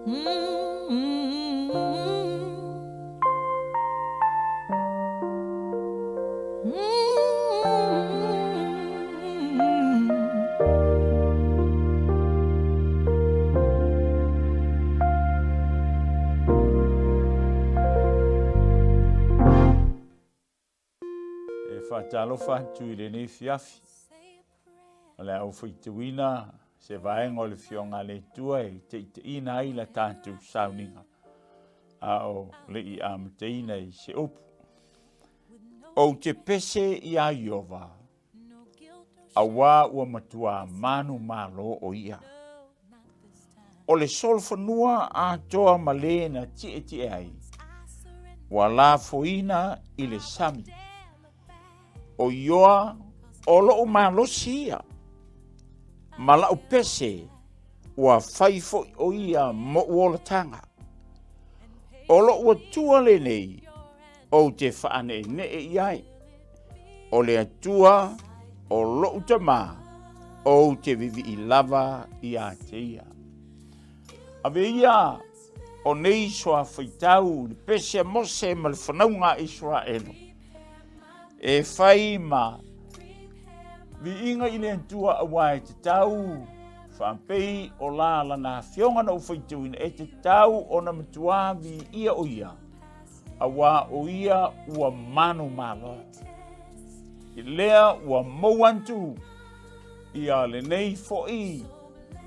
E faatalofa atu i lenei fiafi o le au faitauina se vaega o le Afioga a le Atua e taitaiina ai la tatou sauniga a o le i amataina i se upu. Ou te pese iā Ieova, auā ua matuā manumalo o ia. O le solofanua atoa ma le na tietie ai, ua lafoina i le sami. O Ioa o lo'u malosi ia, ma la'u pese ua fai fo'i o ia mo'u olataga. O lo'u Atua lenei ou te faane'ene'e i ai, o le Atua o lo'u tamā ou te vivi'i lava iā te ia. Ave ia o nei soa faitau i le pese a Mose ma le fanauga a Iseraelo, e fai ma viiga i le Atua auā e tatau faapei o la lana afioga na ou faitauina e tatau ona matuā viia o ia, auā o ia ua manumalo. I lea ua mou atu ia lenei fo'i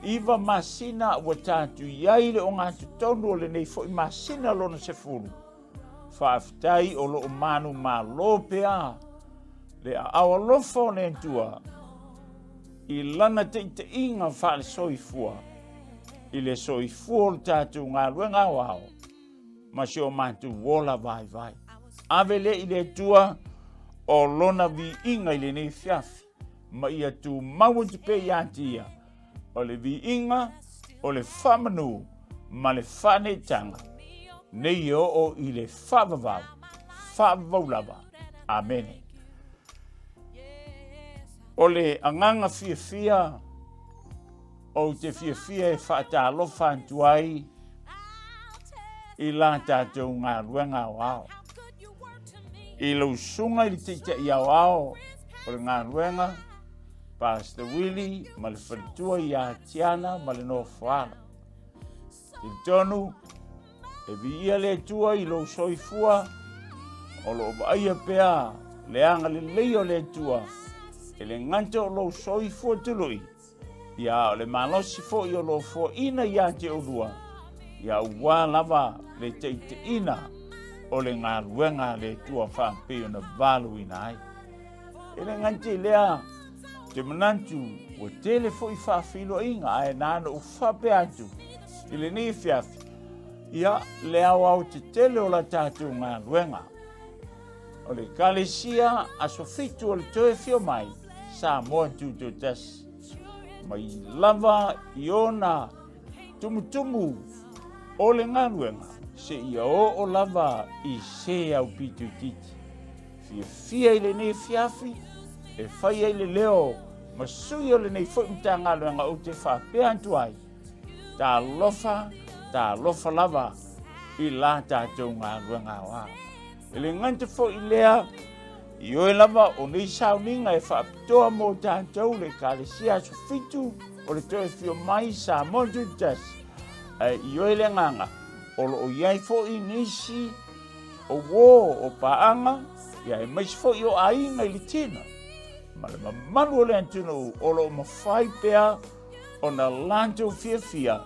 iva masina ua tatou i ai le ogatotonu o lenei fo'i masina lona 10, Faafetai o loo manumalo pea le aao alofa o le Atua i lana taitaiga faale-soifua i le soifua o le tatou galuega aoao ma si o matou ola vaivai. Ave lea i le Atua o lona viiga i lenei afiafi ma ia tumau atu pea ia te ia o le viiga, o le faamanu ma le faaneetaga, nei e oo i le faavavau, faavavau lava. Amene. O le agaga fiafia ou te fiafia e faatalofa atu ai i la tatou galuega aoao. I lau susuga i le Taitai Aoao o le galuega, Pastor Willie ma le faletua ia Tiana ma le Nofoala. Talitonu, e viia le Atua i lou soifua, o lo o vaaia pea le agalelei o le Atua e le gata o lou soifua tului, Ia, o le malosi foi o lo o foaina ia te oulua, ia auā lava le taitaiina o le galuega a le Atua faapei ona valuina ai. E le gata i lea, ou te manatu ua tele foi faafeiloaiga, ae na ona ou faapea atu i lenei afiafi, ia, le aoaotetele o la tatou galuega. O le Ekalesia Aso Fitu o le Toe Afio Mai, Samoa Tutoatasi, mai lava i ona tumutumu o le galuega seia oo lava i se aupito itiiti. Fiafia i lenei afiafi e fai ai le leo ma sui o lenei foi Matagaluega ou te faapea atu ai, talofa, talofa lava i la tatou galuega aoao. E le gata foi i lea, ioe lava o nei sauniga e faapitoa mo tatou le Ekalesia Aso Fitu o le Toe Afio Mai Samoa Tutoatasi, ae ioe le agaga o lo o i ai foi nisi o uo o paaga, ia aemaise foi o aiga i le tino ma le mamalu o le atunuu o lo o mafai pea ona latou fiafia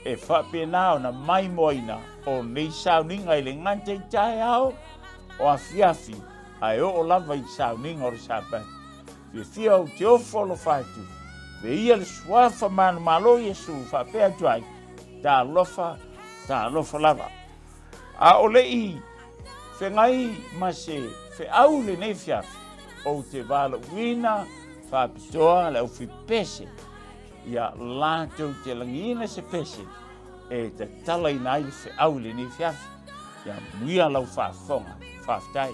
e faapena ona maimoaina o nei sauniga i le gata i taeao o afiafi ae oo lava i sauniga o le Sapati. Fiafia ou te ofo alofa atu, veia le suafa manumalo o Iesu faapea atu ai, Talofa, talofa lava. A o le i fegai ma se feau i lenei afiafi, ou te valaauina faapitoa le aufipese ia latou te lagiina se pese e tatalaina ai le feau i lenei afiafi. Ia manuia lau faafofoga. Faafetai.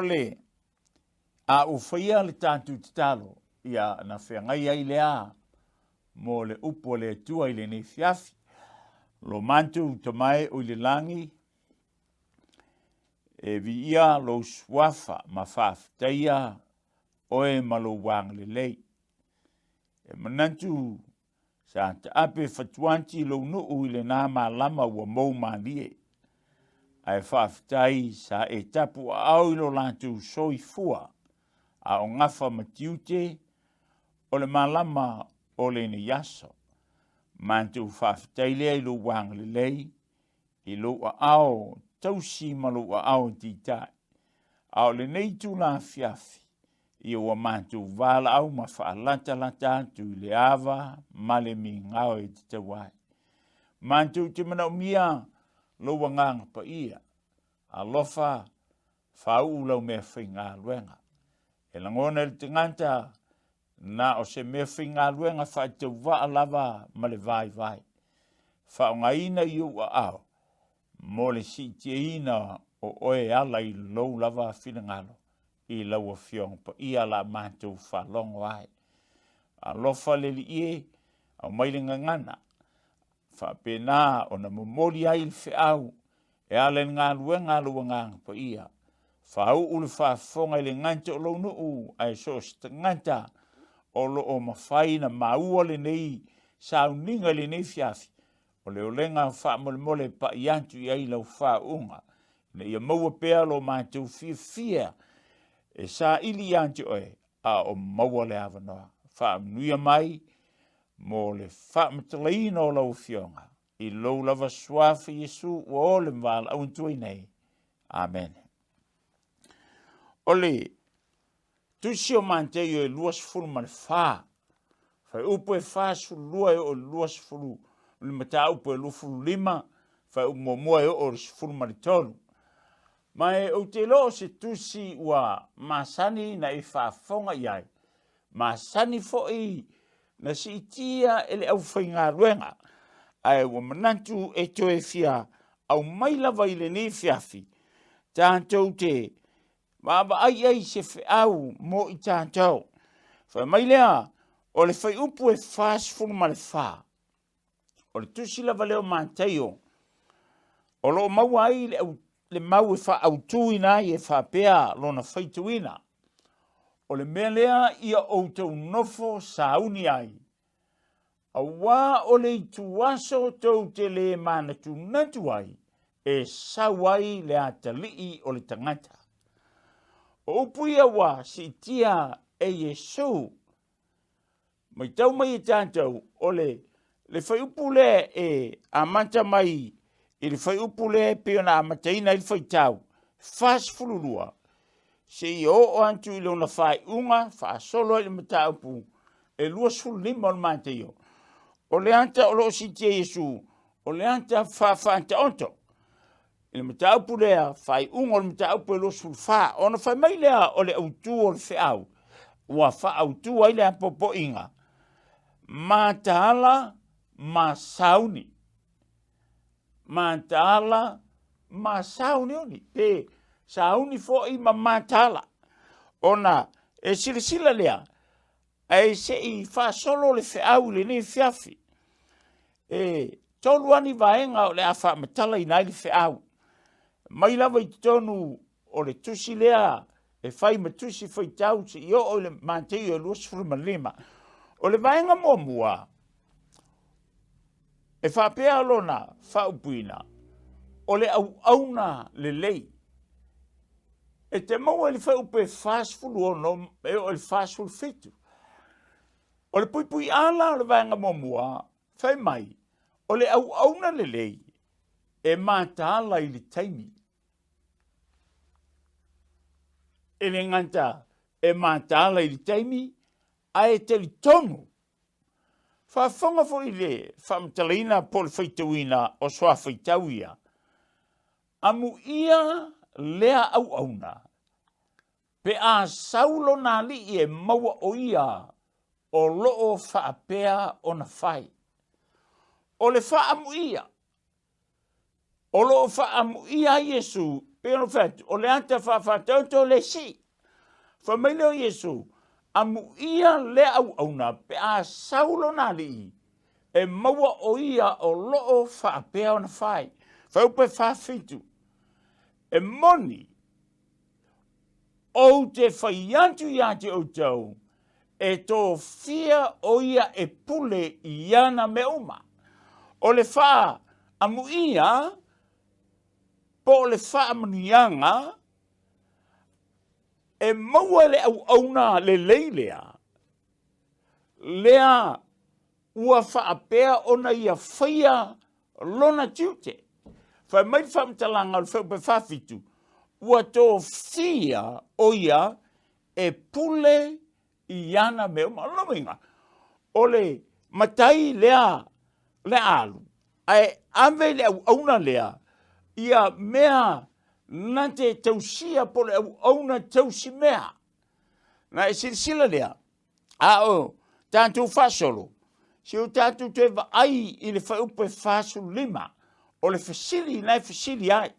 le a ua faia le tatou tatalo, ia na feagai ai lea mo le upu a le Atua i lenei afiafi. Lo matou Tama e o i le lagi, e viia lou suafa ma faafetaia oe ma lou agalelei. E manatu sa taape fatuati lou nuu i lena malama ua mou malie, ae faafetai sa e tapu aao i lo latou soifua a o gafa ma tiute o le malama o lenei aso. Matou faafetai lea i lou agalelei, i lou aao tausi ma lou aao titai. A o lenei itula afiafi, ia ua matou valaau ma faalatalata atu i le ava ma le migao e tatau ai. Matou te manaomia lou agaga paia, alofa faauu lau mea faigaluega. E lagona e le tagata na o se mea faigaluega faatauvaa lava ma le vaivai. Faaaogaina i ou aao mo le siitiaina o oe e ala i lou lava finagalo i lau Afioga Paia la matou faalogo ai. Alofa le Alii e, aumai le gagana, faapena ona momoli ai le feau e ala i le galuega a lou Agaga Paia. Faauu le faafofoga i le gata o lou nuu, ae so o se tagata o lo o mafai na maua lenei sauniga i lenei afiafi, o le olega faamolemole e pai atu i ai lau faauuga, ina ia maua pea lo matou fiafia e saili ia te oe, a o maua le avanoa. Faamanuia mai mo le faamatalaina o lau Afioga, i lou lava suafa Iesu ua ole ma valaau atu ai nei. Amene. O le Tusi o Mateio e 24, fuaiupu e 42 e oo i le 20, le mataupu e 25, fuaiupu muamua e oo i le 13. Ma e ou te iloa o se tusi ua masani na e faafofoga i ai, masani foi na siitia e le aufaigaluega, ae ua manatu e toe fia aumai lava i lenei afiafi, tatou te vaavaai i ai i se feau mo i tatou. Fai mai lea, o le fuaiupu e 44, o le tusi lava lea o Mataio, o lo o maua ai le, au, le mau e faaautuina ai e faapea lona faitauina. O le mea lea ia outou nofo sauni ai, Auā o le ituaso tou te lē manatunatu ai e sau ai le atalii o le tagata. O upu ia ua siitia e Iesu. Matau mai e tatou, o le, le fuaiupu lea e amata mai i le fuaiupu lea e pei ona amataina ai le faitau 42, seia oo atu i lona faaiuga faasolo ai le mataupu e 25 o le Mataio. O le ata o lo o siitia Iesu, o le ata faafaataoto. I le mataupu lea, faaiuga o le mataupu e 24, ona fai mai lea o le autu o le feau, ua faaautu ai le apoapoaiga, mataala ma sauni. Mataala ma sauniuni, pe sauni foi ma mataala. Ona e silasila lea, ae se i faasolo le feau i lenei afiafi. E tolu lava ni vaega o le a faamatalaina ai le feau. Mai lava i totonu o le tusi lea e fai ma tusi faitau seia oo i le Mataio e 25. O le vaega muamua, e faapea lona faaupuina, o le auauna lelei. E te maua i le fuaiupu e 46 e oo i le 47. O le puipui ala o le vaega muamua, fai mai, o le auauna lelei e mataala i le taimi. E le gata e mataala i le taimi, ae talitonu. Faafofoga foi i le faamatalaina po o le faitauina o suafaitau ia, Amuia lea auauna, pe a sau lona alii e maua o ia o lo o faapea ona fai. O le faaamuia, o lo o faaamuia ai Iesu. Pei ona fai atu, o le ata faafaataoto le sii. Fai mai lea o Iesu, Amuia lea auauna pe a sau lona alii, e maua o ia o loo faapea ona fai. Fuaiupu 47, E moni, ou te fai atu iā te outou, e tofia o ia e pule i ana mea uma. O le faaamuia po o le faamanuiaga e maua e le auauna lelei lea, lea ua faapea ona ia faia lona tiute. Fai mai le faamatalaga o le Fuaiupu 47, ua tofia o ia e pule i ana mea uma. O lona uiga, o le matai lea le alu, ae ave i le auauna lea ia mea na te tausia po o le auauna tausi mea. Na e silasila lea, a o tatou faasolo, se o tatou toe vaai i le fuaiupu e 45, o le fesili na e fesili ai.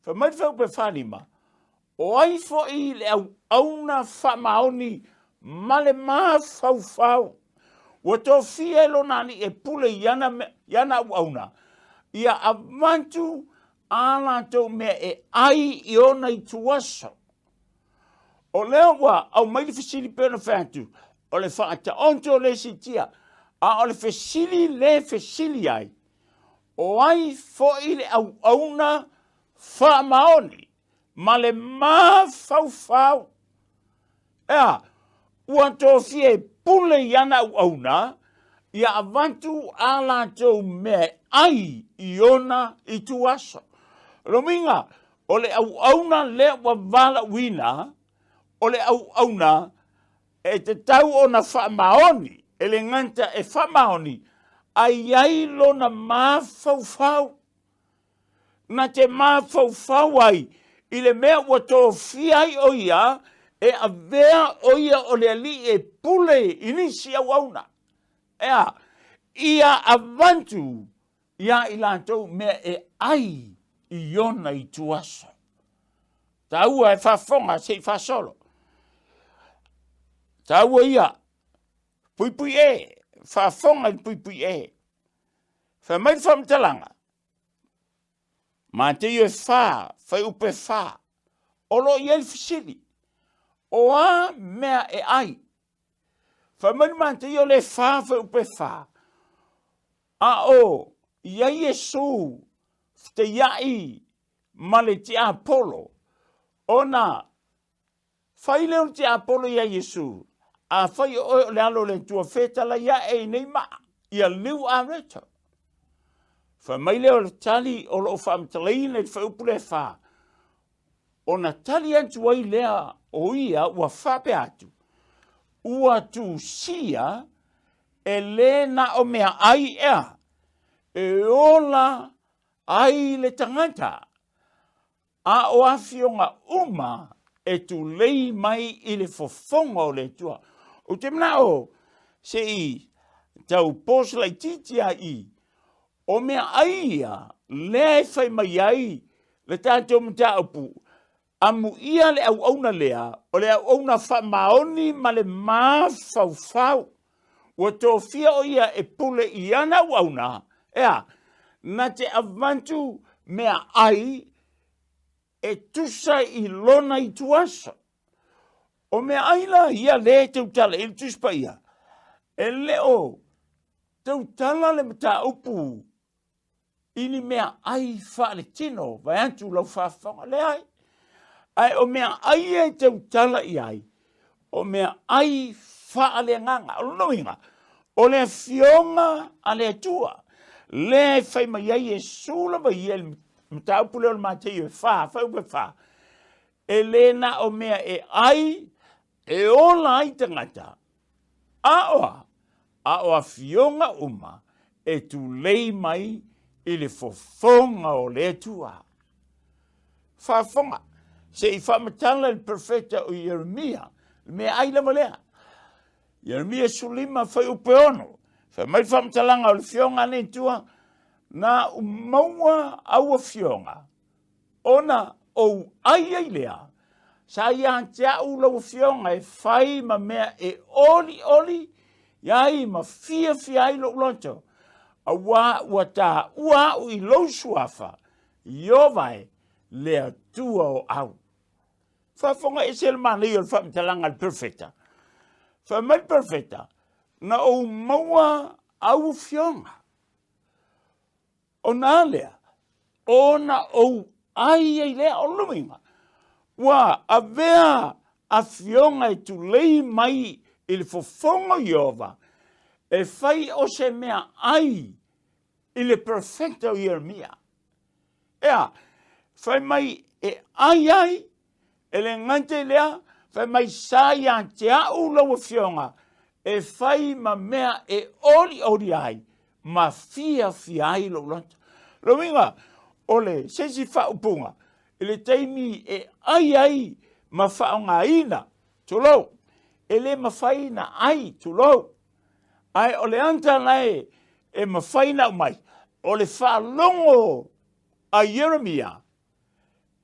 Fai mai le fuaiupu e 45, o ai foi le auauna faamaoni ma le mafaufau ua tofia e lona alii e pule i ana auauna, ia avatu a latou mea e ai i ona ituaso. O lea ua aumai le fesili pei ona fai atu, o le faataoto o le siitia, a o le fesili le fesili ai, o ai foi le auauna faamaoni ma le mafaufau? E a, ua tofia e pule i ana auauna, ia avatu a latou mea e ai i ona ituaso. O lona uiga, o le auauna lea ua valaauina, o le auauna e tatau ona faamaoni, e le gata e faamaoni, ae i ai lona mafaufau. Na te mafaufau ai i le mea ua tofia ai o ia e avea o ia o le alii e pule i nisi auauna. E a? Ia avatu iā i latou mea e ai i ona ituaso. Taua e faafofoga se i faasolo. Taua ia, puipui e, faafofoga i le puipui e. Fai mai le faamatalaga, Mateio e fa, fuaiupu e fa, o lo o i ai le fesili, o a mea e ai? Fai mai le Mateio le fa, fuaiupu e fa, a o i ai Iesu feteiaʻi ma le tiapolo, ona fai lea o le tiapolo iā Iesu, Afai o oe o le Alo o le Atua, fetalai aʻe i nei maʻa, ia liu areto. Fai mai lea o le tali o lo o faamatalaina i le fuaiupu lea e fa, ona tali atu ai lea o ia ua faapea atu, ua tusia e lē na o meaai ea e ola ai le tagata, a o afioga uma e tulei mai i le fofoga o le Atua. Ou te manao se i tau pause laitiiti lava i i, o meaai ia lea e fai mai ai le tatou mataupu, amuia le auauna lea, o le auauna faamaoni ma le mafaufau. Ua tofia o ia e pule i ana auauna, e a? Na te avatu meaai e tusa i lona ituaso. O meaai la ia lea e tautala i ai le Tusi Paia, e le o tautala le mataupu i ni meaai faaletino, vaeatu lau faafofoga, leai. Ae o meaai ia e tautala i ai, o meaai faaleagaga. O lona uiga, o le Afioga a le Atua, lea e fai mai ai Iesu lava ia i le mataupu lea o le Mateio e fa, fuaiupu e fa, e lē na o mea e ai e ola ai tagata, a o a? A o afioga uma e tulei mai i le fofoga o le Atua. Faafofoga, se i faamatala i le perofeta o Ieremia, le meaai lava lea. Ieremia 15 fuaiupu e 6, fai mai le faamatalaga o le afioga a le Atua, na ou maua au afioga, ona ou ai ai lea, sa ia te au lau afioga e fai ma mea e olioli ai ma fiafia ai lou loto, auā ua taua au i lou suafa, Ieova e, le Atua o au. Faafofoga ese le manaia o le faamatalaga a le perofeta. Fai mai le perofeta, na ou maua au afioga. Ona a lea, ona ou ai ai lea, o lona uiga, ua avea afioga e tulei mai i le fofoga o Ieova e fai o se mea ai i le perofeta o Ieremia. Ea, fai mai e ai ai, e le gata i lea, fai mai sa ia te au lau afioga e fai ma mea e olioli ai ma fiafia ai lou loto. Lona uiga, o le se isi faaupuga, i le taimi e ai ai ma faaaogaina, tulou, e le mafai na ai, tulou, ae o le ata la e mafai na aumai, o le faalogo a Ieremia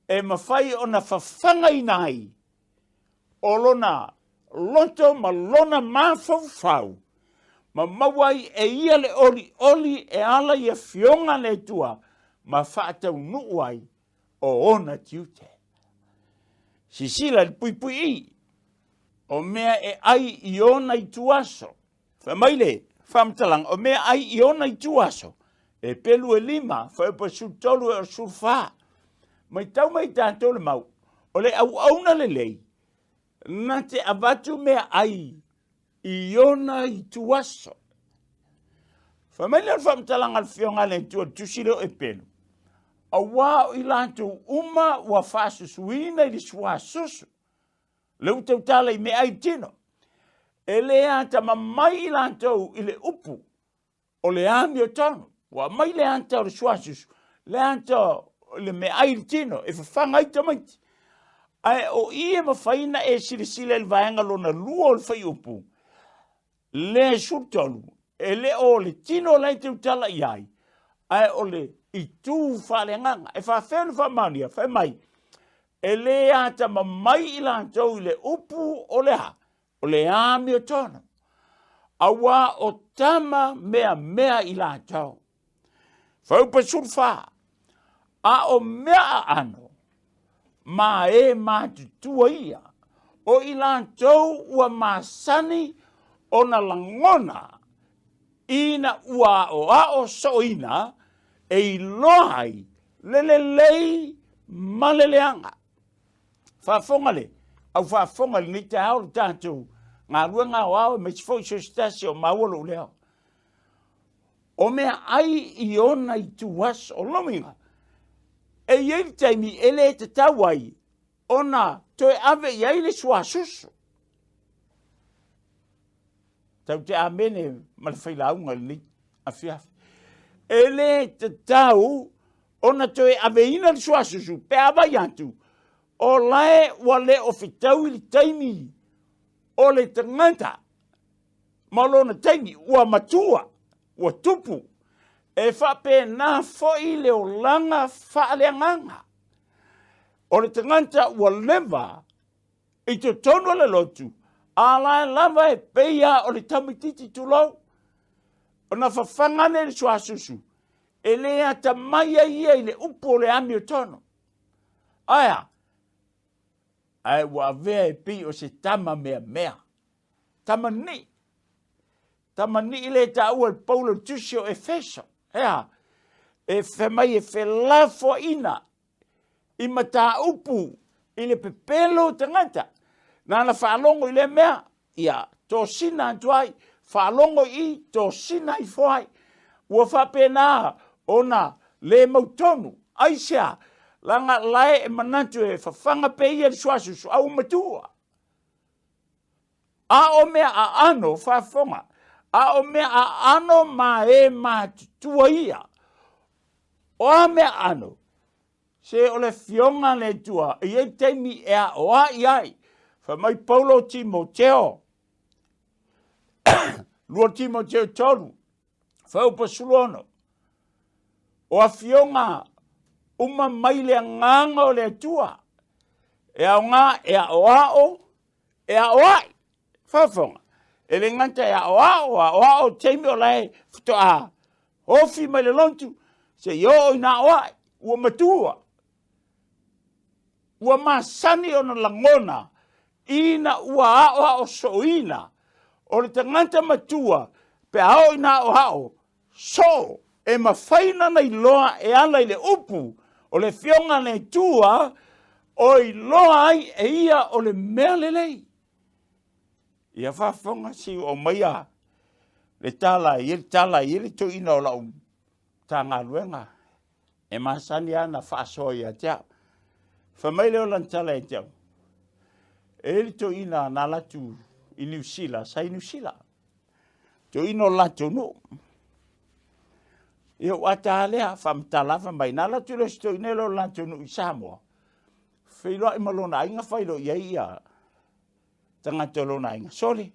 e mafai ona fafagaina ai o lona loto ma lona mafaufau ma maua ai e ia le olioli e ala i afioga a le Atua ma faataunuu ai o ona tiute. Sisila i le puipuii o mea e ai i ona ituaso. Fai mai le faamatalaga, o mea ai i ona ituaso, e pelu e 5, fuaiupu e 13 e o le 14. Matau mai tatou le mau, o le auauna lelei, na te avatu mea ai i ona ituaso. Fai mai lea o le faamatalaga a le Afioga a le Atua i le tusi lea o Epelu, auā o i latou uma ua faasusuina i le suasusu, le ua tautala i meaai i tino, e le atamamai i latou i le upu o le amiotonu. Ua aumai le ata o le suasusu, le ata o le meaai i le tino e fafaga ai tamaiti. Ae o i e mafai ona e silasila i le vaega lona lua o le fuaiupu, le 13, e le o le tino la e tautala i ai, ae o le itu faaleagaga. E faafefea ona faamaonia? Fai mai, e le atamamai i latou i le upu o le a? O le amiotonu, auā o tama meamea i latou. Fuaiupu 14, a o mea aano, ma e matutua ia, o i latou ua masani ona lagona ina ua aoao sooina e iloa ai le lelei ma le leaga. Faafofoga le au faafofoga i lenei taeao le tatou galuega aoao aemaise foi so o se tasi o maua lou leo. O mea ai i ona ituaso, o lona uiga, e i ai le taimi e le tatau ai ona toe ave i ai le suasusu. Tau te amene ma le failauga i lenei afiafi. E le tatau ona toe aveina le suasusu pe a vai atu o lae ua le o fetaui le taimi o le tagata ma lona taimi ua matua, ua tupu. E faapena foi le olaga faaleagaga. O le tagata ua leva i totonu o le lotu, a la lava e pei lava o le tamaitiiti tulou. Ona fafaga ane le suasusu, e le atamai ai ia i le upu o le amiotonu. Ae a? Ae ua avea e pei o se tama meamea. Tama nii. Tama nii le taua e Paulo i le tusi o Efeso. E a? E fai mai e felafoaiina i mataupu i le pepelo o tagata. Na na faalogo i lea mea, ia tosina atu ai, faalogo i i, tosina ifo ai. Ua faapena ona le mautonu. Aisea? Leaga lae e manatu e fafaga pea ia le suasusu, a ua matua. A o mea aano, faafofoga, a o mea aano ma e matutua ia. O a mea aano? Se o le Afioga a le Atua, e i ai taimi e aoai ai. Fai mai Paulo Timoteo, 2 Timoteo 3, fuaiupu 16. O afioga Uma mai le agaga o le Atua. E aoga e aoao, e aoai. Faafofoga. E le gata e aoao, aoao taimi o la e faatoa ofi mai le lotu, seia oo ina aoai, ua matua. Ua masani ona lagona ina ua aoao sooina. O le tagata matua pe a oo ina aoao soo, e mafai ona iloa e ala i le upu o le Afioga a le Atua o iloa ai e ia o le mea lelei. Ia faafofoga se i ou aumaia le tala e i ai le tala e i ai le toeaina o lau Matagaluega e masani lava ona faasoa ia te au. Fai mai lea o lana tala ia te au, e i ai le toeaina na alu atu i Niu Sila, sa i Niu Sila, toeaina o le latou nuu. Ia ua ata lava lea, faamatala lava fai mai, na alu atu lea o si toeaina lea o le latou nuu i Samoa, feiloai ma lona aiga, feiloai i ai ia tagata o lona aiga. Sole,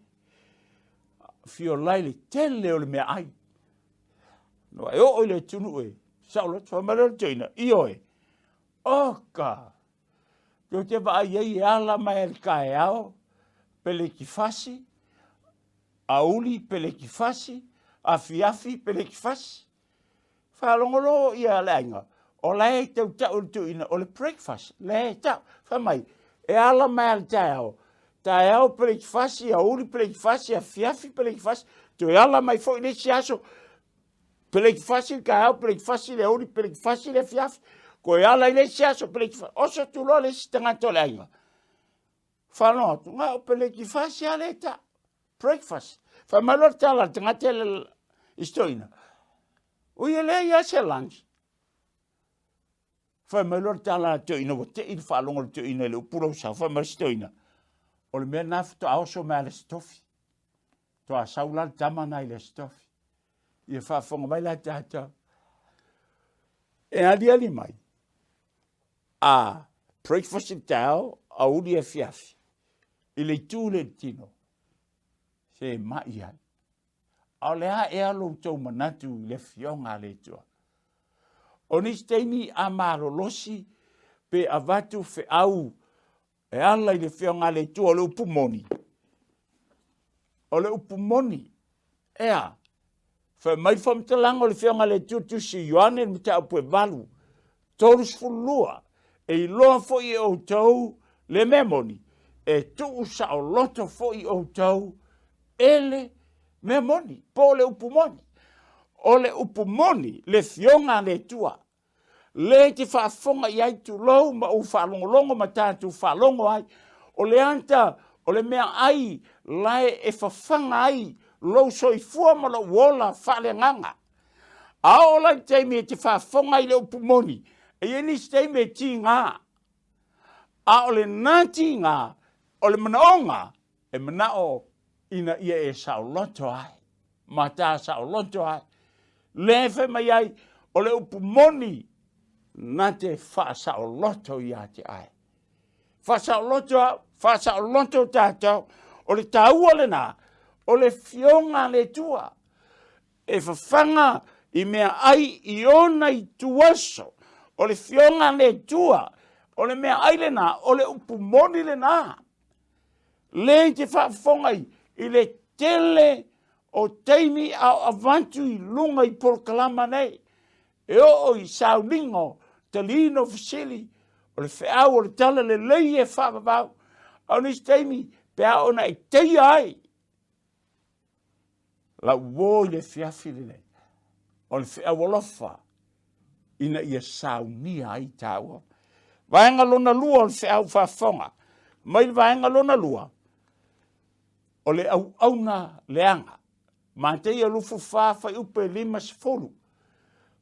fiola i le tele o le meaai. No e oo i le atunuu e saoloto, fai mai lea o le toeaina, ioe, oka, tou te vaai ai e ala mai i le taeao, pelekifasi, aoauli pelekifasi, afiafi pelekifasi. Faalogologo ia le aiga, o la e tau tau e le toeaina o le breakfast, lea e tau. Fai mai, e ala mai lava i le taeao, taeao perekifasi, aoauli perekifasi, afiafi perekifasi, toe ala mai foi le isi aso, perekifasi le taeao, perekifasi le aoauli, perekifasi le afiafi, toe ala i le isi aso, perekifasi. Oso atu loa le isi tagata o le aiga, faalogo atu, na o perekifasi lava lea e tau, breakfast. Fai mai loa le tala a le tagata i si toeaina, ui e leai lava se lunch. Fai mai loa le tala a le toeaina ua tei le faalogo a le toeaina i le upu lau sau, fai mai si toeaina, o le mea lena faatoa oso mai lava i le Aso Tofi. Faatoa sau la le tama lena i le Aso Tofi. Ia faafofoga mai la tatou. E aliali mai, a breakfast i le taeao, aoauli afiafi, i le itu lea i le tino, se mai ai. A o le a ea lo outou manatu i le Afioga a le Atua? O nisi taimi a malolosi pe avatu feau e ala i le Afioga a le Atua o le upu moni. O le upu moni, e a? Fai mai le faamatalaga o le Afioga a le Atua Tusi Ioane le mataupu e 8, 32, e iloa foi e outou le mea moni, e tuu saoloto foi outou e le mea moni, po o le upu moni. O le upu moni, le Afioga a le Atua, le e te faafofoga i ai, tulou, ma ou faalogologo ma tatou faalogo ai, o le ata o le meaai lae e fafaga ai lou soifua ma lou ola faaleagaga. A oo la i le taimi e te faafofoga ai i le upu moni, e i ai nisi taimi e tiga, a o lena tiga, o le manaoga e manao ina ia e saoloto ai, ma ta saoloto ai. Lea e fai mai ai, o le upu moni na te faasaoloto ia te oe. Faasaoloto au, faasaoloto tatou. O le taua lena, o le Afioga a le Atua. E fafaga i meaai i ona ituaso. O le Afioga a le Atua, o le meaai lena, o le upu moni lena. Le i te faafofoga i le tele o taimi a o avatu i luga i polokalama nei, e oo i sauniga o taliina o fesili, o le feau o le tala lelei e faavavau. A o nisi taimi, pe a ona e teia ai lau uo i le afiafi lenei, o le feau alofa ina ia saunia ai tāua. Vaega lona lua o le feau faafofoga. Mai le vaega lona lua, o le auauna leaga. Mateia 24 fuaiupu 50.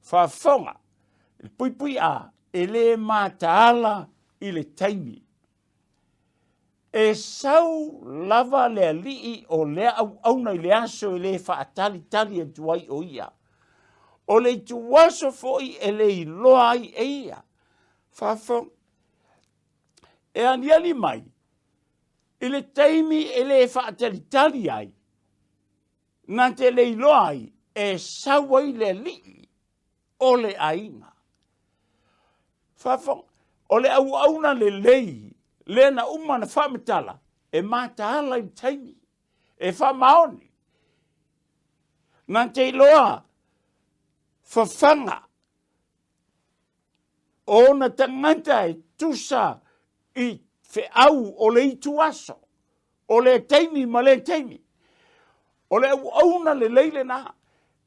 Faafofoga, le puipui A, e le mataala i le taimi. E sau lava le alii o lea auauna i le aso e le faatalitali atu ai o ia. O le ituaso foi e le iloa ai e ia. Faafofoga, e aliali mai i le taimi e le faatalitali ai, na te le iloa ai e sau ai le alii o le aiga. Faafofoga, o le auauna lelei lea na uma na faamatala, e mataala i le taimi, e faamaoni. Na te iloa fafaga o ona tagata e tusa i feau o le ituaso, o lea taimi ma lea taimi. O le auauna lelei lena.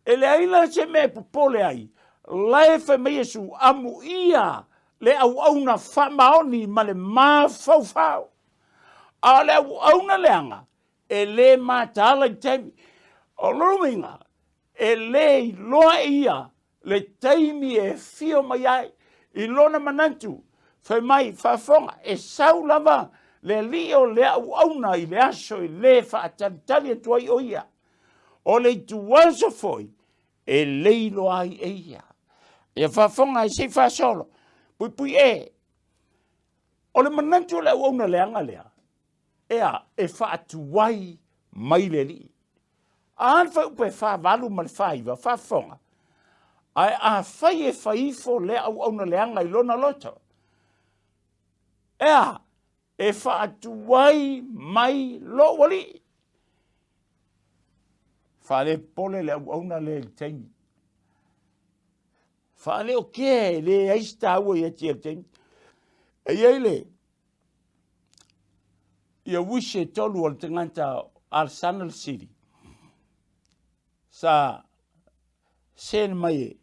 E leai la se mea e popole ai, la e fai mai Iesu, amuia le auauna faamaoni ma le mafaufau. A o le auauna leaga, e le mataala i taimi. O lona uiga, e le iloa e ia le taimi e afio mai ai i lona manatu, fai mai, faafofoga, e sau lava le alii o le auauna i le aso e le faatalitali atu ai o ia. O le ituaso foi e le iloa ai e ia. Ia faafofoga ai se i faasolo, puipui e. O le manatu o le auauna leaga lea, e a, e faatuai mai le alii. A le fuaiupu e 48 ma le 49, faafofoga, ae afai e fai ifo lea auauna leaga i lona loto, e a, e faatuai mai lou alii. Faalepole le auauna lea i le taimi. Faaleokea e leai se taua ia te ia le taimi. E i ai le ia uisi e tolu o le tagata Alesana le Sili sa send mai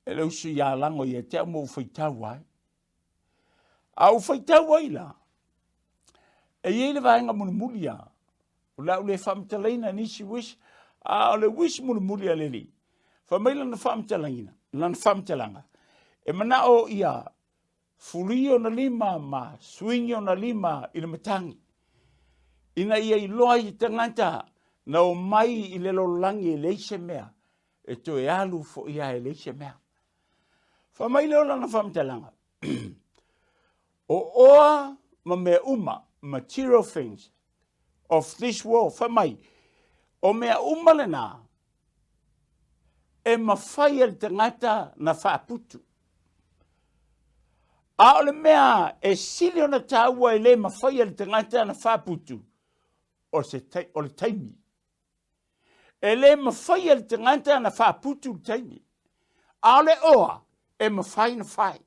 e le uso ia Lago ia te au ma ou faitau ai. A ou faitau ai la, e i ai le vaega mulimuli a, o le a ou le faamatalaina nisi uisi, a o le uisi mulimuli a le alii, fai mai lana faamatalaina, lana faamatalaga, e manao ia fuli ona lima ma suigi ona lima i le matagi, ina ia iloa ai e tagata na omai i le lalolagi e leai se mea, e toe alu foi lava e leai se mea. Fai mai lea o lana faamatalaga, o oa ma mea uma, material things of this world, fai mai, o mea uma lena, e mafai e le tagata na faaputu. A o le mea e sili ona taua e le mafai e le tagata na faaputu, o, se, o le taimi. E le mafai e le tagata na faaputu le taimi. A o le oa, e mafai na fai.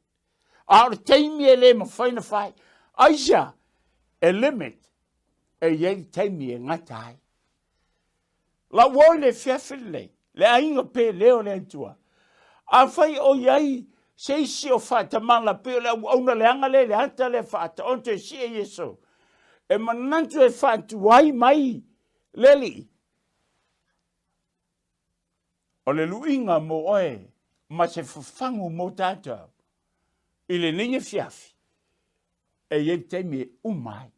A o le taimi e le mafai na fai. Aisea, e limit, e i ai le taimi e gata ai. Lau o i le afiafi lenei, le aiga pele o le Atua. Afai o i ai se isi o faatamala pei o le auauna leaga lea i le ata lea faataoto e sie Iesu, e manatu e faatuai mai le Alii, o le luiga mo oe ma se fafagu mo tatou i lenei afiafi, e i ai le taimi e uma ai.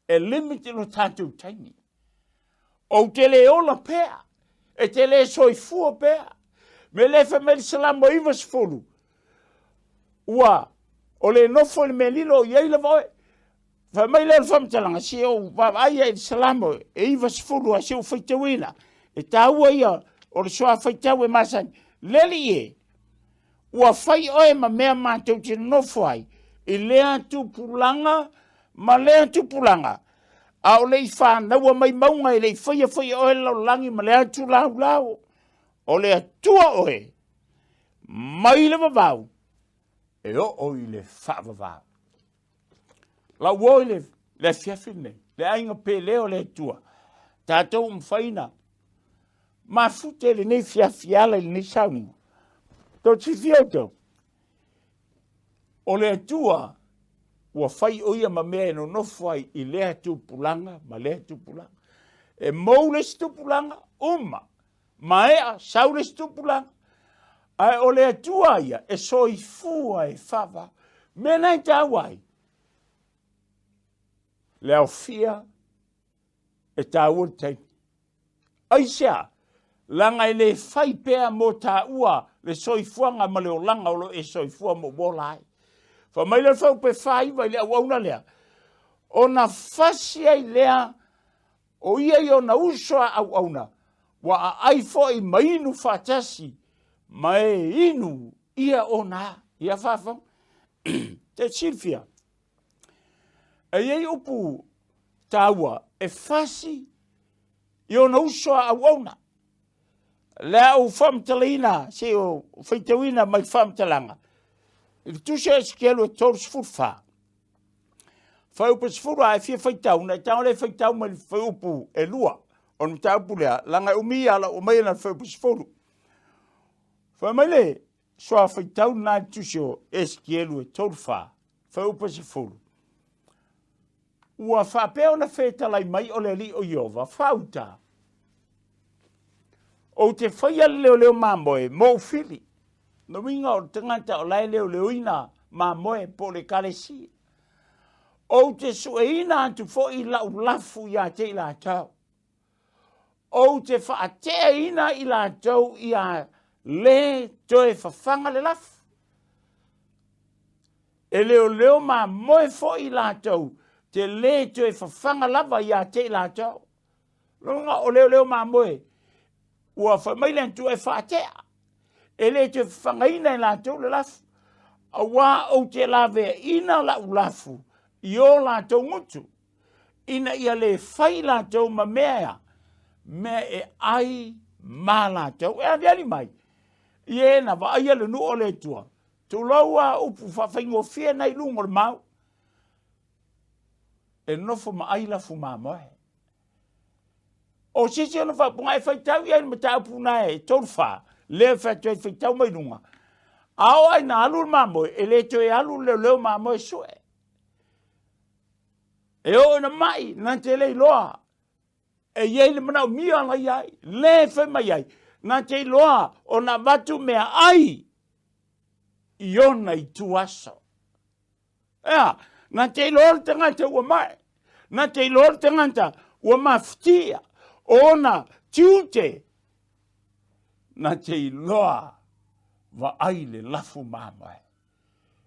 E limit lo tatou taimi. Ou te le ola pea, e te le soifua pea. Me le fai mai le Salamo 90, ua o le nofo i le mea lilo o i ai lava oe. Fai mai lea o le faamatalaga, se ou vaavaai i le Salamo e 90 a se ou faitauina. E taua ia o le soa faitau e masani. Le alii e, Ua fai oe ma mea matou te nonofo ai i lea tupulaga ma lea tupulaga, a o le i fanaua mai mauga e le i faia foi e oe le lalolagi ma le atu laulau. O le Atua oe mai le vavau e oo i le faavavau. Lau o i le, le afiafi lenei, le aiga pele o le Atua, tatou mafai na mafute lenei fiafi ala i lenei sauniga. Tou te silafia outou, o le Atua ua fai o ia ma mea e nonofo ai i lea tupulaga ma lea tupulaga. E mou le isi tupulaga, uma, maea, sau le isi tupulaga. Ae o le Atua ia e soifua e faava. Mea na e taua ai, le aofia e taua le taimi. Aisea? Leaga e le fai pea mo taua le soifuaga ma le olaga o lo o e soifua ma ua ola ai. Fai mai le fuaiupu 49 i le auauna lea, ona fasi ai lea o ia i ona uso a auauna, ua aai foi ma inu faatasi ma e inu. ia ona ia faafofoga. Te silafia, e i ai upu taua e fasi i ona uso a auauna. Le a ou faamatalaina, se o faitauina mai faamatalaga, i le tusi a Esekielu e 34, fuaiupu 10 a e fia faitau, na e tago lea e faitau mai le fuaiupu e lua o le mataupu lea, leaga e umi ia lau aumaia na le fuaiupu 10. Fai mai le soa faitau lena i le tusi o Esekielu e 34, fuaiupu 10. Ua faapea ona fetalai mai o le Alii o Ieova, faauta, ou te faia le leoleo mamoe mo ou fili. Lona uiga o le tagata o la e leoleoina mamoe po o le ekalesia. Ou te sueina atu foi lau lafu ia te i latou. Ou te faateaina i latou ia lē toe fafaga le lafu. E leoleo mamoe foi i latou te lē toe fafaga lava ia te i latou. Lona o leoleo mamoe ua fai mai le Atua e faatea, e le toe fafagaina e latou le lafu, auā ou te laveaina lau lafu i o latou gutu, ina ia le fai latou ma mea ea, mea e ai ma latou. E aliali mai, i e na vaaia le nuu o le Atua, tulou a upu faafaigofie na i luga o le mau, e nofo ma ai lafu mamoe. O sisi ona faaupuga e faitau i ai le mataupu na e 34, lea e fai atu ai faitau mai luga. A oo ai na alu le mamoe, e le toe alu le leoleo mamoe sue. E oo ina mai, na te le iloa e i ai le manaomia la i ai, le fai mai ai, na te iloa ona avatu mea ai i ona itu aso. Ea, na te iloa le tagata ua mai, na te iloa le tagata ua mafutia, o ona tiute, na te iloa vaai le lafu mamoe.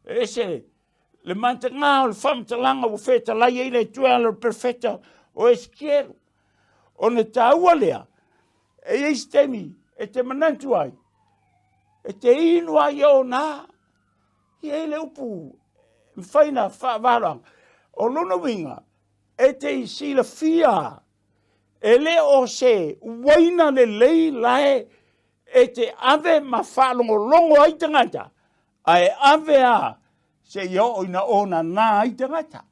E ese le matagā o le faamatalaga ua fetalai ai le Atua e ala i le perofeta o Esekielu. Ona taua lea, e i ai se taimi e te manatu ai, e te inu ai e ona, e i ai le upu e mafai ona faavaloaga. O lona uiga, e te silafia e le o se uaina lelei lae e te ave ma faalogologo ai tagata, ae ave a seia oo ina onana ai tagata.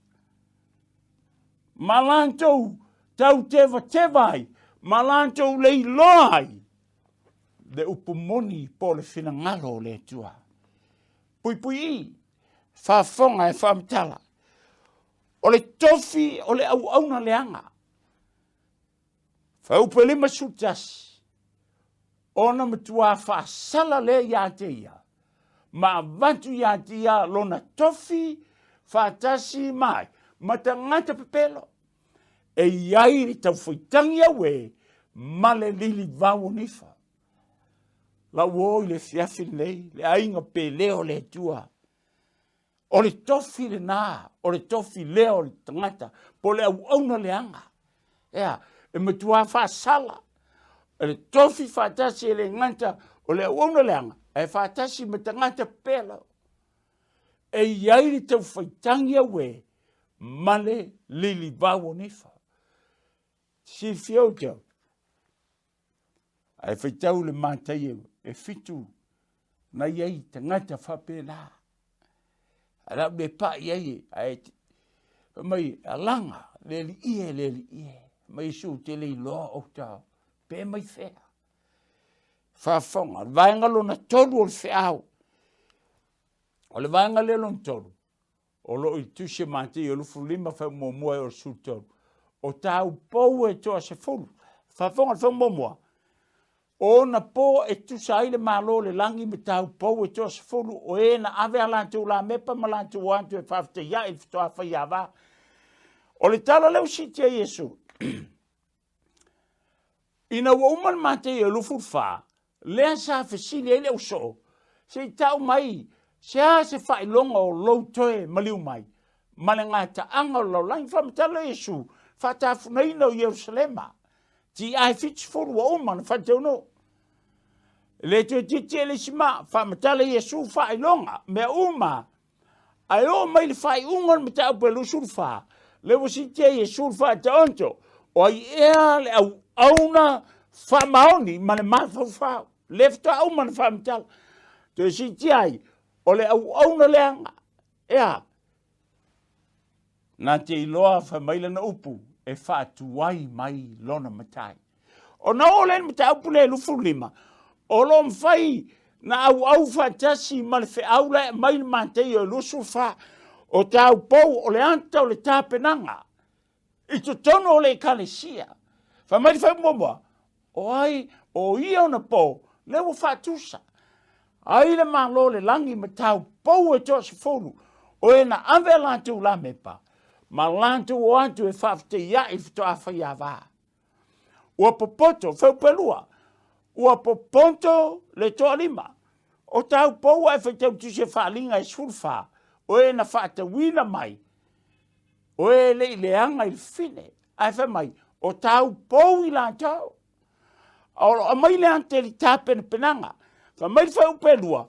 Ma latou tau tevateva ai, ma latou le iloa ai le upu moni po o le finagalo o le Atua. Puipui i, faafofoga e faamatala. O le tofi o le auauna leaga. Fuaiupu e 51, ona matuā faasala lea ia te ia, ma avatu ia te ia lona tofi faatasi mai ma tagata pepelo, e i ai le taufaitagi auē ma le lilivau o nifa. Lau o i le afiafi lenei, le aiga pele o le Atua, O le tofi lena, o le tofi lea o le tagata, po o le auauna leaga. Ea, e matuā faasala. O le tofi faatasi e le gata o le auauna leaga, ae faatasi ma tagata pepelo. E i ai le taufaitagi auē ma le lilivau o nifa. Silafia outou, Ae faitau le Mataio e fitu na i ai tagata faapena. Ae la le pai i ai, ae fai mai, alaga, le alii e, le alii e. Mai Iesu te le iloa outou, pe mai fea. Faafofoga, le vaega lona tolu o le feau. O le vaega lea lona tolu, o lo o i tusi a Mataio 25 fuaiupu muamua e oo i le 13. O tāu pou e toa sefulu. Faafofoga le fuaiupu muamua, o ona po e tusa ai le Malo o le lagi ma tāu pou e toa sefulu o e na ave a latou lamepa ma latou o atu e faafetaiaʻi i le fitoa faiava. O le tala lea ua siitia Iesu, Ina ua uma le Mataio 24, lea sa fesili ai le ausoo, se i tau mai se a se faailoga o lou toe maliu mai ma le gataaga o le lalolagi. Faamatala Iesu, faatafunaina o Ierusalema, TI 70 ua uma na faataunuu. E le toe tietie le isi maa, faamatala Iesu faailoga, mea uma. Ae oo mai le faaiuga o le mataupu e 24, lea ua siitia Iesu le faataoto, o ai ea le auauna faamaoni ma le mafaufau. Lea faatoa uma na faamatala. Toe siitia ai, o le auauna leaga. E a? Na te iloa fai mai lana upu e faatuai mai lona matai. Ona oo lea i le mataupu lea e 25, o lo o mafai na auau faatasi ma le feau la e aumai le Mataio e 24, o taupou o le ata o le tapenaga i totonu o le ekalesia. Fai mai le faaiuga muamua, o ai o ia ona po, lea ua faatusa. Ai le Malo o le lagi ma taupou e toasefulu, o e na ave a latou lamepa, ma latou o atu e faafetaiaʻi i le faatoa faiava. Ua popoto, feupelua, ua popoto le toalima. O taupou a e faitau tusi e faaliga e 14, o e na faatauina mai, o e le i leaga i le fine. Ae fai mai, o taupou i latou. A o lo aumai le ante i le tapenapenaga. Fai mai le fuaiupu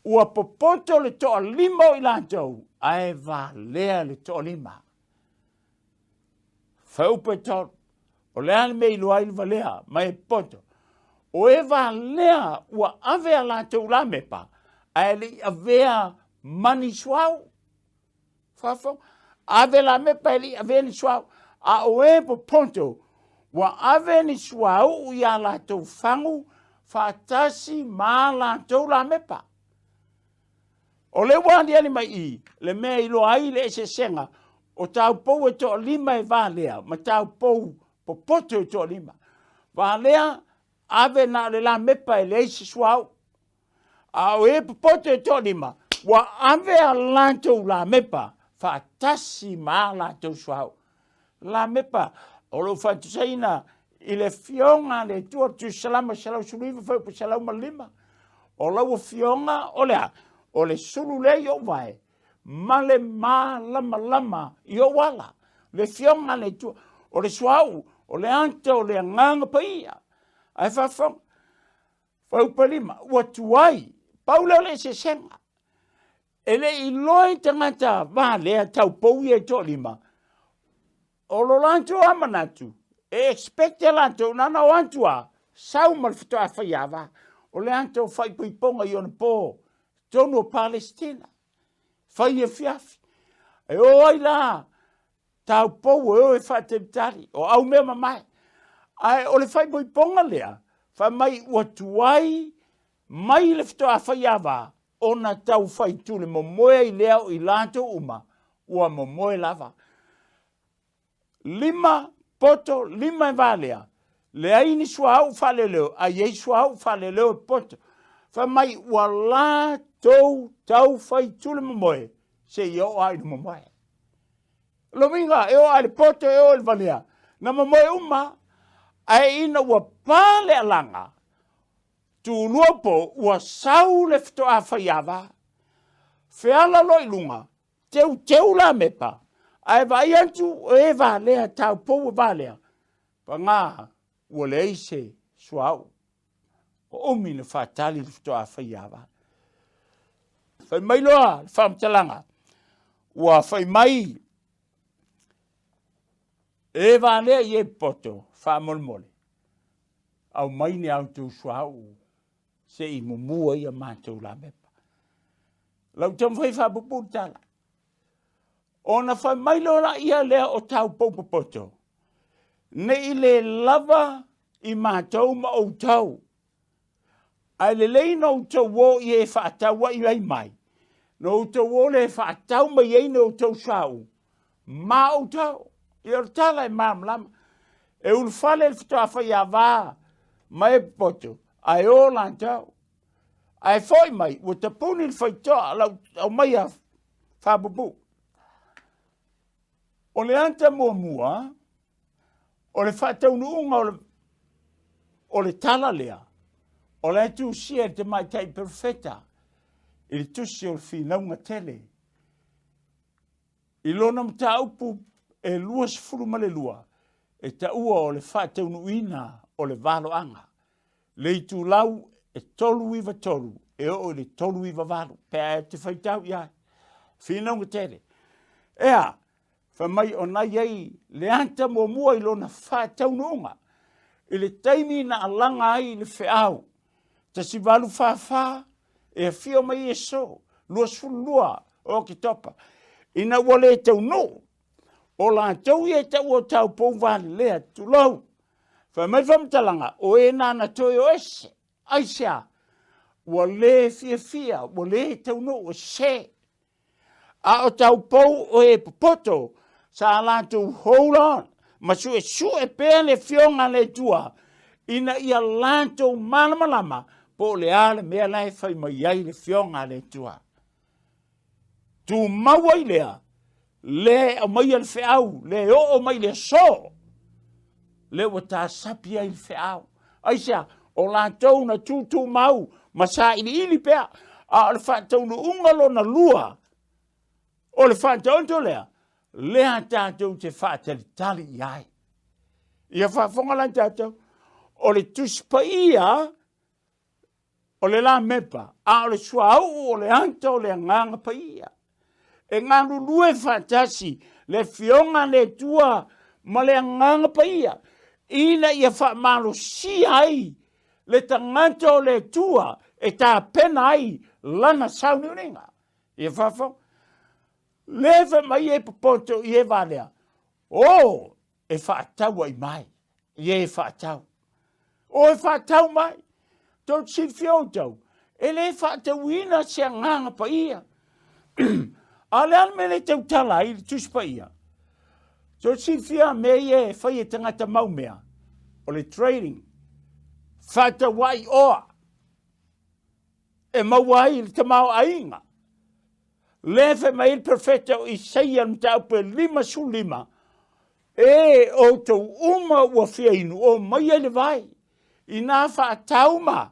ua popoto le toalima o i latou, ae valea le toalima. Fuaiupu 3, o le a le mea i iloa ai le valea ma e poto? O e valea ua ave a latou lamepa, ae le i avea ma ni suauu. Faafofoga, ave lamepa e le i avea ni suauu, a o e popoto ua ave ni suauu i a latou fagu faatasi ma a latou lamepa. O lea ua aliali mai i le mea e iloa ai le eseesega o taupou e toalima e valea ma taupou popoto e toalima. Valea, ave na o le lamepa e leai se suauu. A o e popoto e toalima, ua ave a latou lamepa faatasi ma a latou suauu. Lamepa, o lo o faatusaina i le Afioga a le Atua, Tusi Salamo 119, fuaiupu 105. O lau Afioga o le a? O le sulu lea i ou vae, ma le malamalama i ou ala. Le Afioga a le Atua, o le suauu, o le ata o le Agaga Paia. Ae faafofoga, fuaiupu 5, ua tuai, pau lea o le eseesega. E le i iloa i tagata valea taupou ia e toalima, o lo latou lava manatu, e expect e latou na ona o atu lava, sau ma le faatoa faiava. O le ata o faaipoipoga i ona po, totonu o Palesitina, fai afiafi. E o ai la taupou e o e faatalitali, o au mea mamae. Ae o le faaipoipoga lea, fai mai ua tuai mai le faatoa faiava ona tau faitule momoe ai lea o i latou uma ua momoe lava. Lima poto, lima e valea, leai ni suauu faaleoleo, a i ai suauu faaleoleo e poto. Fai mai ua latou tau faitule momoe seia oo lava i le momoe. O lona uiga, e oo lava i le poto, e oo i le valea, na momoe uma, ae ina ua pa le alaga, tulua po ua sau le faatoa faiava, feala loa i luga, teuteu lamepa, ae vaai atu e valea, taupou e valea, paga ua leai se suauu. Ua umi na faatali le faatoa faiava. Fai mai loa le faamatalaga, ua fai mai e valea i e poto, faamolemole, aumai ni a outou suauu se i mumu ai a matou lamepa. Lau taumafai e faapuupuu le tala. Ona fai mai loa laia lea o taupou popoto, ne i le lava i matou ma outou, ae lelei na outou o i e faataua'i ai mai, na outou o lea e faatau mai ai ni outou suauu ma outou. Ia o le tala e malamalama. E ulufale le faatoa faiava ma e popoto, ae o latou. Ae foi mai, ua tapuni le faitotoa, lau aumaia faapuupuu. O le ata muamua, o le faataunuuga o le tala lea, o la e tusia e le tamaitai perofeta i le tusi o le finauga tele. I lona mataupu e 22, e taua o le faataunuuina o le valoaga. Le itulau e e 393 e oo i le 398 pe a e te faitau i ai. Finauga tele. Ea, fai mai o na i ai le ata muamua i lona faataunuuga i le taimi na alaga ai le feau 1844 e afio mai Iesu 22 o Oketopa ina ua le taunuu o latou ia e taua o taupou valelea tulou fai mai faamatalaga o e nana toe o ese aisea ua le fiafia ua le taunuu e sese A o taupou o e popoto sa latou hold on ma suesue pea le Afioga a le Atua ina ia latou malamalama po o le a le mea la e fai mai ai le Afioga a le Atua. Tumau ai lea, lea e aumaia le feau, lea e oo mai le aso, lea ua tasapi ai le feau. Aisea? O latou na tutumau ma sailiili pea, a o le faataunuuga lona lua o le faataoto lea, lea tatou te faatalitali i ai. Ia faafofoga la tatou, o le Tusi Paia o le lamepa, a o le suauu o le ata o le Agaga Paia. E galulue faatasi le Afioga a le Atua ma le Agaga Paia, ina ia faamalosia ai le tagata o le Atua e tapena ai lana sauniuniga. Ia faafofoga. Le fai mai e popoto i e valea, o e faataua'i mai, i e faatau. O e faatau mai, tou te silafia outou, e le faatauina se agaga paia. A o le a le mea le tautala ai i le Tusi Paia? Tou te silafia mea ia e fai e tagata mau mea, o le trading, faataua'i oa, e maua ai le tamaoaiga. Lea fai mai ai le perofeta o Isaia le mataupu e 55, E outou uma ua fia inu, o maia i le vai, inā faatau ma,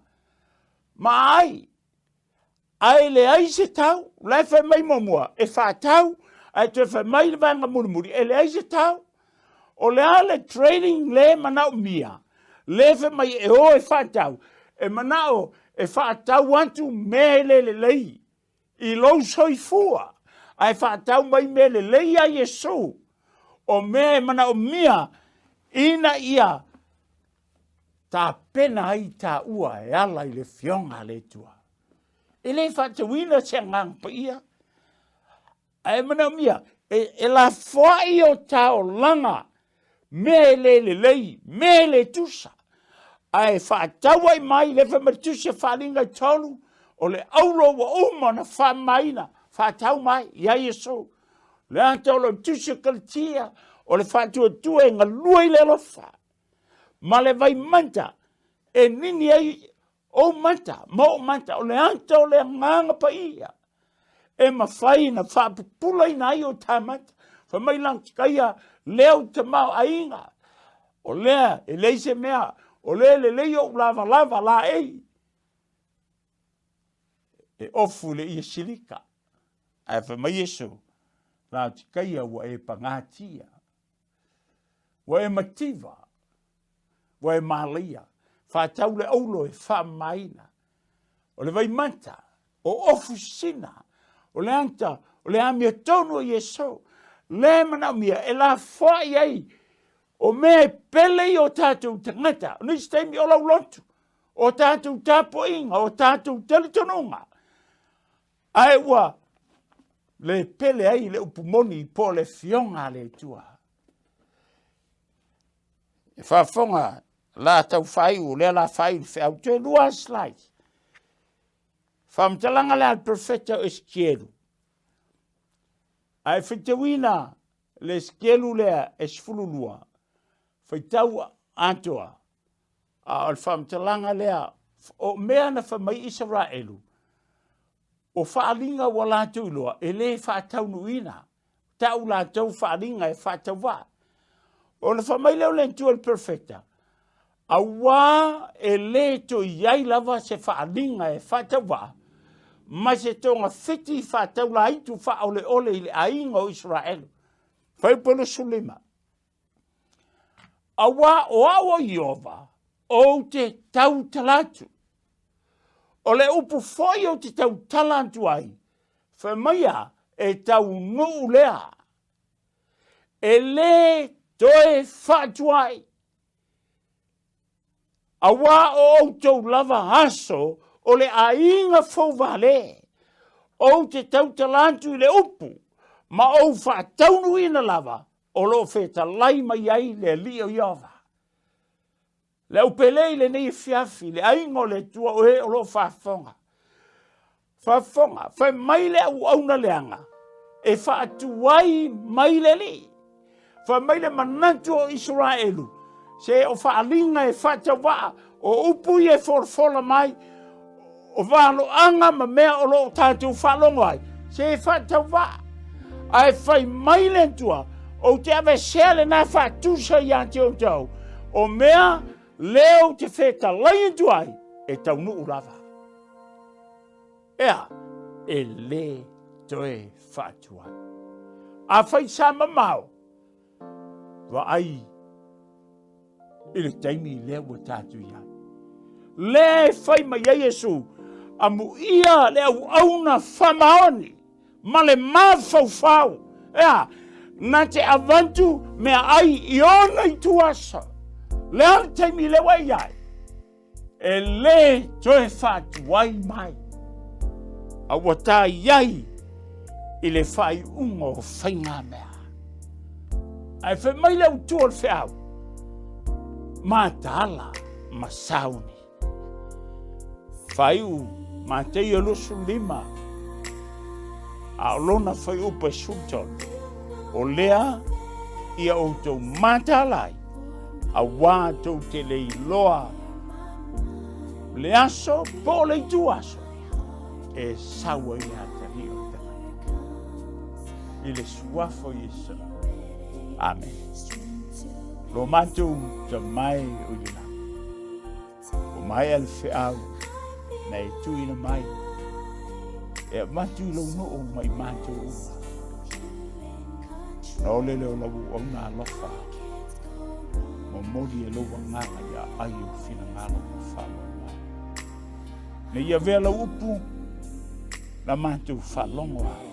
ma ai, ae leai se tau. La e fai mai muamua, e faatau, ae toe fai mai le vaega mulimuli, e leai se tau. O le a le trading le manaomia, le fai mai e o e faatau, e manao e faatau atu mea e le lelei i lou soifua, ae faatau mai mea lelei iā Iesu, o mea e manaomia ina ia tapena ai taua e ala i le Afioga a le Atua. E le faatauina se Agaga Paia, Ae manaomia e, e lafoai o taolaga mea e le lelei, mea e le tusa. Ae faatauai mai le fai mai le tusi a Faaaliga e tolu, o le auro ua uma ona faamamaina, faatau mai ia Iesu. Le ata o le tusi a Kalatia, o le faatuatua e galue i le alofa, ma le vaimanta e nini ai Ou mata ma ou mata, o le ata o le Agaga Paia e mafai na faapupulaina ai o ta mata. Fai mai Laotikaia, lea ou tamaoaiga, o lea e leai se mea, o lea e lelei ou lavalava laei. E ofu i le ie silika. Ae fai mai Iesu, Laotikaia ua e pagatia, ua e mativa, Ua e mālaia, faatau le aulo e faamamaina. O le vaimata, o ofu sisina, o le ata, o le amiotonu o Iesu, lea e manaomia e lafoai ai o mea e pele i o tatou tagata. O nisi taimi o lau lotu, o tatou tapuaiga, o tatou talitonuga, ae ua le pele ai le upu moni po o le Afioga a le Atua. E faafofoga la tau faaiu, lea la faaiu le feau. Toe lua slides. Faamatalaga lea a le profeta o Esekielu. Ae faitauina le Esekielu lea e 12, faitau atoa, a o le faamatalaga lea, o mea na fai mai Isaraelu, o faaaliga ua latou iloa, e le faataunuuina. Tau latou faaaliga e faatauvaa. Ona fai mai lea o le Atua i le perofeta, auā e lē toe i ai lava se faaaliga e faatauvaa ma se togafiti faataulaitu faaoleole i le aiga o Isaraelu. Fuaiupu 25. Auā o au o Ieova, ou te tautala atu. O le upu foi ou te tautala atu ai, fai maia e taunuu lea, e lē toe faatuai, auā o outou lava aso o le aiga fouvale, ou te tautala atu i le upu ma ou faataunuuina lava o lo o fetalai mai ai le Alii o Ieova. Le aupele i lenei afiafi, le aiga o le Atua o e o lo o faafofoga. Faafofoga, fai mai le auauna leaga e faatuai mai le Alii. Fai mai le manatu o Isaraelu, se o faaaliga e faatauvaa, o upu ia e folafola mai, o valoaga ma mea o lo o tatou faalogo ai, se e faatauvaa. Ae fai mai le Atua, ou te aveesea lena faatusa ia te outou, o mea lea ou te fetalai atu ai, e taunuu lava. Ea, e lē toe faatuai. Afai sa mamao, vaai i le taimi lea ua tatou i ai. Lea e fai mai ai Iesu, amuia le auauna faamaoni ma le mafaufau, ea, na te avatu meaai i ona ituaso. Le a le taimi lea ua e i ai? E lē toe faatuai mai, a ua ta i ai i le faaiuga o faigamea. Ae fai mai le autu o le feau, mataala ma sauni. Faaiu Mateio 25, a o lona fuaiupu e 13, o lea ia outou mataala ai, auā tou te le iloa le aso po o le itu aso e sau ai le atalii o le tagata. I le suafa o Iesu. Amen. Lo matou tamae o i le lagi. Ua maea le feau na e tuuina mai e avatu i lou nuu ma i matou uma. Na ole lea o lau auauna alofa, momoli e lou agaga ia ai ou finagalo ma faamoemoe. Ne i avea lau upu na matou faalogo ai,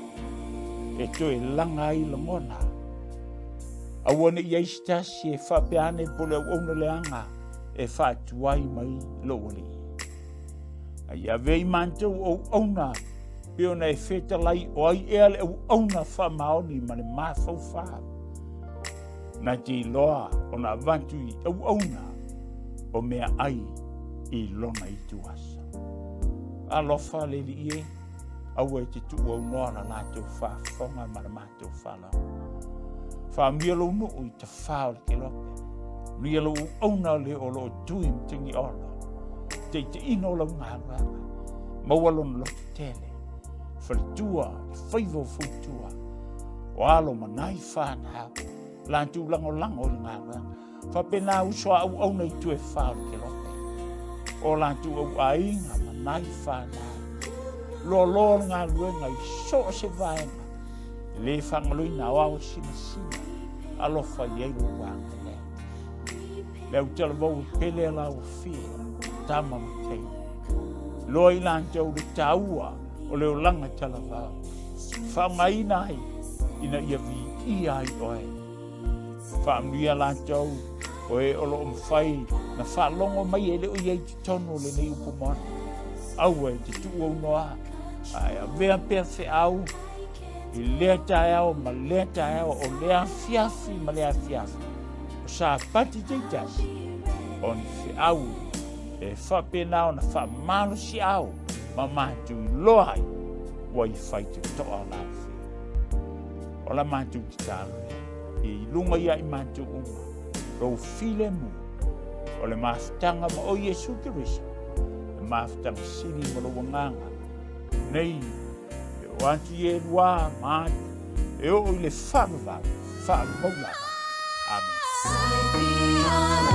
e toe laga ai lagona. Aua ne i i ai se tasi e faapea ane po o le auauna leaga e faatuai mai lou Alii. A ia avea i matou auauna pei ona e fetalai o ai ea le auauna faamaoni ma le mafaufau. Na te iloa ona avatu i auauna o meaai i lona ituaso. Alofa le Alii e, aua e te tuuaunoa la latou faafofoga ma la matou faalogo. Faamia lou nuu i tafā o le kelope. Manuia lou auauna le o lo o tui ma Tagiolo. Taitaiina o lau galuega. Maua lona loto tele. Faletua, le faiva o fautua. O alo ma nai whanau. Latou lagolago i le galuega. Faapena uso a auauna i itu e whā o le kelope. O latou au aiga ma nai whanau. Loaloa le galuega i so o se vaega. E lē faagaloina aoao e sinasina. Alofa i ai lou agalelei. Le autalavou e pele a lau afia, tama ma teine. Loa i latou le taua o le olaga talavao. Faaaogaina ai ina ia viia ai oe. Faamanuia latou o e o lo o mafai na faalogo mai e le o i ai i totonu o lenei upu moni. Aua e te tuuaunoa, ae avea pea feau i lea taeao ma lea taeao, o lea afiafi ma lea afiafi, o Sapati taitasi, o ni feau e faapena ona faamalosiau ma matou iloa ai ua i faitotoa lau Afioga. O la matou tatalo lea, ia i luga ia i matou uma, lou filemu, o le mafutaga ma oe Iesu Keriso, le mafutaga sili ma lou agaga, nei e oo atu i e luā ma atu, e oo i le faavavau, faavavau lava. Amene.